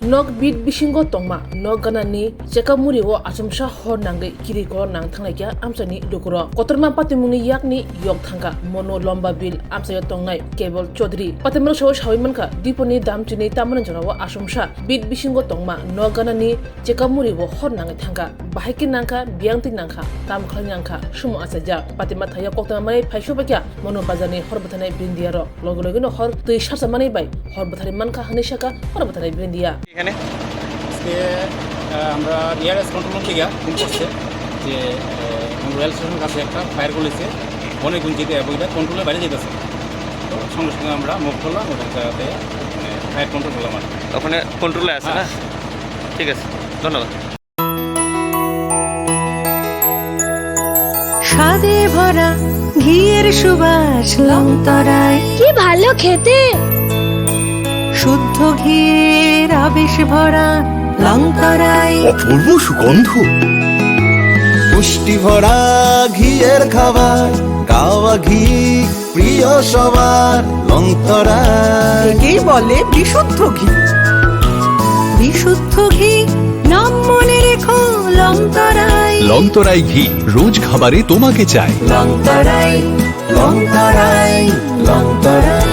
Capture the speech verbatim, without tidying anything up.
Nok bit bisingo tongma nok ganani chekap muri o achomsa hor nangwi kiri kolor nang thanglaikha amchaini lukurok. Kotorma patimungni yakni yok thangkha mono lomba bil amchaio tongnai Kebol Chaudhary. Patimrok sao sawi mankha diponi damchini tamani jorao achomsa bit bisingo tongma nok ganani chekap muri o hor nangwi thangkha. Bahai khe nangkha biyang twi nangkha tam khlai nangkha sumo achaijak. Patima thaio koktwma manwi phaiso baikha mono bazarni hor bwtharnai brindiarok. Logi logino hor twi sarsa manwi bai hor bwtharwi mankha hwnwi sakha hor bwtharnai brindia. এখানে আজকে আহ, আমরা BRS control room থেকে ফোন করছে যে আহ, রেল স্টেশনের কাছে একটা ফায়ার করেছে, অনেক উঁচুতে এবং এটা কন্ট্রোলের বাইরে যেতেছে। তো সঙ্গে সঙ্গে আমরা মুভ করলাম ওটা জায়গাতে, মানে, ফায়ার কন্ট্রোল করলাম আর কি। ওখানে কন্ট্রোলে আছে না? হ্যাঁ। ঠিক আছে, ধন্যবাদ। স্বাদে ভরা ঘিয়ের সুবাস লংতরায়। কি ভালো খেতে। শুদ্ধ ঘিয়ের আবেশ ভরা লংতরায়। অপূর্ব সুগন্ধ। পুষ্টি ভরা ঘিয়ের খাবার, গাওয়া ঘি প্রিয় সবার, লংতরায়। একেই বলে বিশুদ্ধ ঘি। বিশুদ্ধ ঘি, নাম মনে রেখো, লংতরায়। লংতরাই ঘি, রোজ খাবারে তোমাকে চাই। লংতরায়, লংতরায়, লংতরায়।